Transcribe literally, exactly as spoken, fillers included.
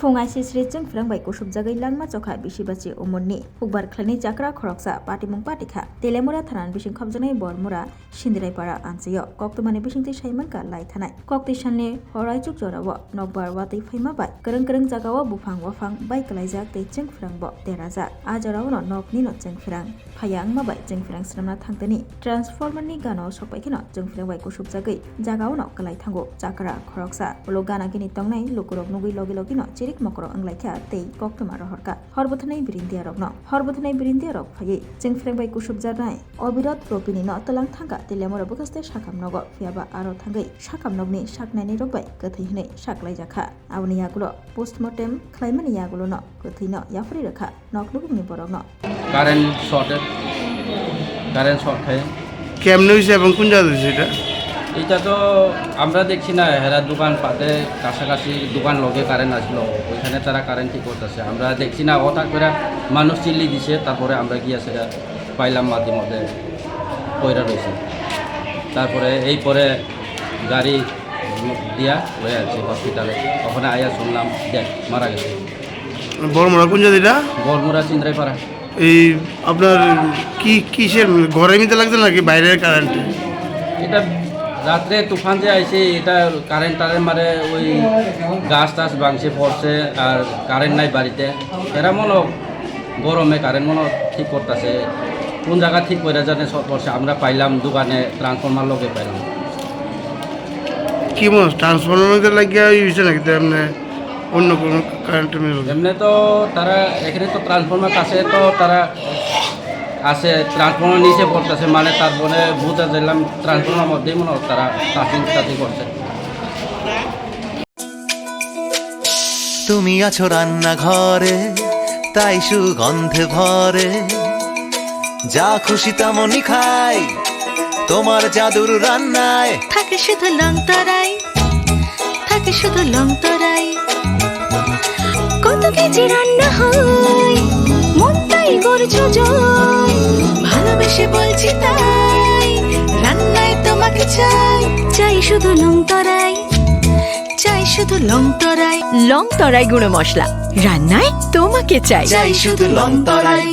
Phung aisisri chwngphrang bai kusubjagwi langma chokha bisi bachi umorni hukbar khlainai chakra khoroksa patimung patikha. Telemura thanani bising khopjaknai Bormura Sindraipara anchwio. Koktwmani bisingtwi saimankha lai thanai. Koktwi salni hor aichuk jorao nokbar watwi phaima bai kwrwng kwrwng jagao buphang waphang bai kwlaijak tei chwngphrangbo derajak. A jorao nok nino chwngphrang. Phaiya wngma bai chwngphrang swnamna thangtani transformer ni gana o sokpai kheno chwngphrang bai kusubjagwi jagao no kwlai thango chakra khoroksa. Ulo gana gini tongnai lukurok nugwi logi logi no chirik mokoro wnglaikha tei koktwma rohorkha. Hor bwtharnai birindiarokno. Hor bwtharnai birindiarok phaiwi chwngphrang bai kusubjaknai Obirot Ropini no twlang thangkha Telemura bwkhaste sakam nogo, phiyaba aro thangwi sakam nokni saknainai rok bai kwthwi hwnwi saklaijakha. Aboni yagulo postmortem khlaimani yagulo no kwthwi no yaphuri rwkha nok nukungni borok no. Current short, current short khai. কেমনে হয়েছে এবং কোন জায়গা হয়েছে এটা? এটা তো আমরা দেখছি না, এরা দোকান পাতে কাছাকাছি দোকান লগে কারেন্ট আসলো, ওইখানে তারা কারেন্ট ঠিক করতেছে। আমরা দেখছি না, হঠাৎ করে মানুষ চিল্লি দিছে, তারপরে আমরা গিয়া সেটা পাইলাম মাটির মধ্যে পড়ে রয়েছে। তারপরে এই পরে গাড়ি দিয়া লয়ে আসছি হসপিটালে, ওখানে আয়া শুনলাম যে মারা গেছে। বড়মুড়া কোন জায়গা এটা? বড়মুড়া চিন্দ্রাইপাড়া। এই আপনার কি কিসের, ঘরের মধ্যে লাগছে নাকি বাইরের কারেন্ট? এটা রাত্রে তুফান যে আইছে, এটা কারেন্ট টারেন্ট মারে, ওই গাছ টাছ ভাঙছে পড়ছে, আর কারেন্ট নাই বাড়িতে। এরা মনে হয় গরমে কারেন্ট মনে হয় ঠিক করতেছে, কোন জায়গা ঠিক করে জানে সব করছে। আমরা পাইলাম দোকানে ট্রান্সফরমার লগে পাইলাম। কি মনে হয় ট্রান্সফরমার মধ্যে লাগিয়ে হয়েছে নাকি তো এমনি অন্য কোনো কারেন্টের মধ্যে? এমনি তো তারা এখানে তো ট্রান্সফরমার আছে, তো তারা আছে, ট্রান্সফরমার নিচে পড়তেছে, মানে তারপরে বুঝা দিলাম ট্রান্সফরমার মধ্যেই মনে হয় তারা টাচিং টাচিং করছে। তুমি আছো রান্নাঘরে, তাই সুগন্ধে ভরে। যা খুশি তেমনই খাই, তোমার জাদুর রান্নায়। থাকে শুধু লং তরাই, থাকে শুধু লং তরাই। কত কেজি রান্না হয়, মনটাই করছো জয়। ভালোবেসে বলছি তাই, রান্নায় তোমাকে চাই। চাই শুধু লং তরাই, চাই শুধু লং তরাই। লং তরাই গুঁড়ো মশলা, রান্নায় তোমাকে চাই। চাই শুধু লং তরাই।